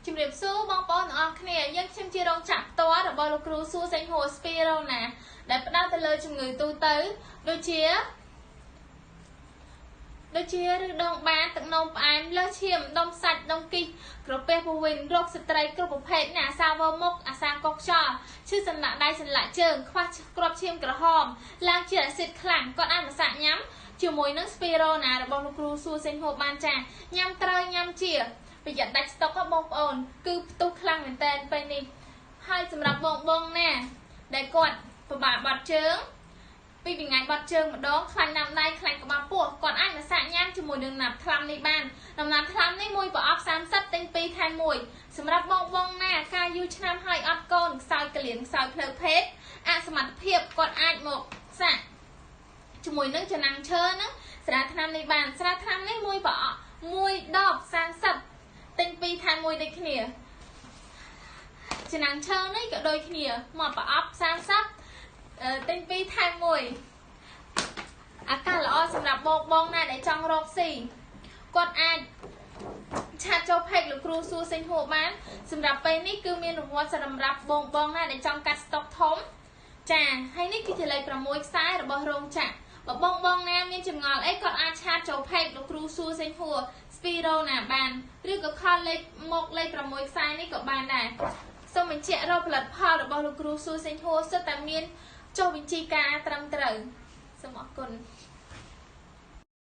ជំរាបសួរបងប្អូនទាំងអស់គ្នាយើងខ្ញុំជារោងចក្រផ្ទាល់របស់លោកគ្រូសួសេងហួរស្ពីរ៉ូណាដែលផ្ដោតទៅលើជំងឺទូទៅដូចជាឬដងបាតទឹកនោមផ្អែមលើសឈាមដុំសាច់ដុំគីសក្រពះពោះវិញរោគស្ត្រីគ្រប់ប្រភេទអ្នកអាសាវមុខអាសាកុកខ្យល់ឈឺសន្លាក់ដៃសន្លាក់ជើងខ្វះគ្រាប់ឈាមក្រហមឡើងជាអាស៊ីតខ្លាំងគាត់អាចមកសាកញ៉ាំជាមួយនឹងស្ពីរ៉ូណារបស់លោកគ្រូសួសេងហួរបានចាញ៉ាំត្រូវញ៉ាំជាប្រយ័ត្នដាច់ស្តុកបងប្អូនគឺផ្ទុះខ្លាំងមែនតើពេលនេះហើយសម្រាប់បងបងណាដែលគាត់ពិបាកបាត់ជើងពីថ្ងៃបាត់ជើងម្ដងខ្លាញ់ណាំដៃខ្លាញ់ក្បាលពោះគាត់អាចមកសាកញ៉ាំជាមួយនឹងណាប់ថ្នាំនេះបានដំណាប់ថ្នាំនេះមួយប្រអប់30ទិញ2ថែម1សម្រាប់បងបងណាការយូរឆ្នាំហើយអត់កូនខ្សោយកលៀនខ្សោយផ្លូវភេទអសមត្ថភាពគាត់អាចមកសាកជាមួយនឹងចំណាំងឈើហ្នឹងស្រាថ្នាំនេះបានស្រាថ្នាំនេះមួយប្រអប់មួយដប30ទិញ2ថែម1ដូចគ្នាចំណាំងឈើនេះក៏ដូចគ្នាមកប្រអប់30ទិញ2ថែម1អាកាសល្អសម្រាប់បងបងណាដែលចង់រកស៊ីគាត់អាចឆាតចូលផេកលោកគ្រូសួរសេងហួរបានសម្រាប់ពេលនេះគឺមានរង្វាន់សម្រាប់បងបងណាដែលចង់កាត់ស្តុកធំចាហើយនេះគឺជាលេខ6ខ្សែរបស់រោងចក្របើបងបងណាមានចម្ងល់អីគាត់អាចឆាតចូលផេកលោកគ្រូសួរសេងហួរស្ពីរ៉ូណាបានឬក៏ខលលេខមកលេខ6ខ្សែនេះក៏បានដែរសូមបញ្ជាក់រកផលិតផលរបស់លោកគ្រូសួរសេងហួរសុទ្ធតែមានចុះបញ្ជីការត្រឹមត្រូវសូមអរគុណ។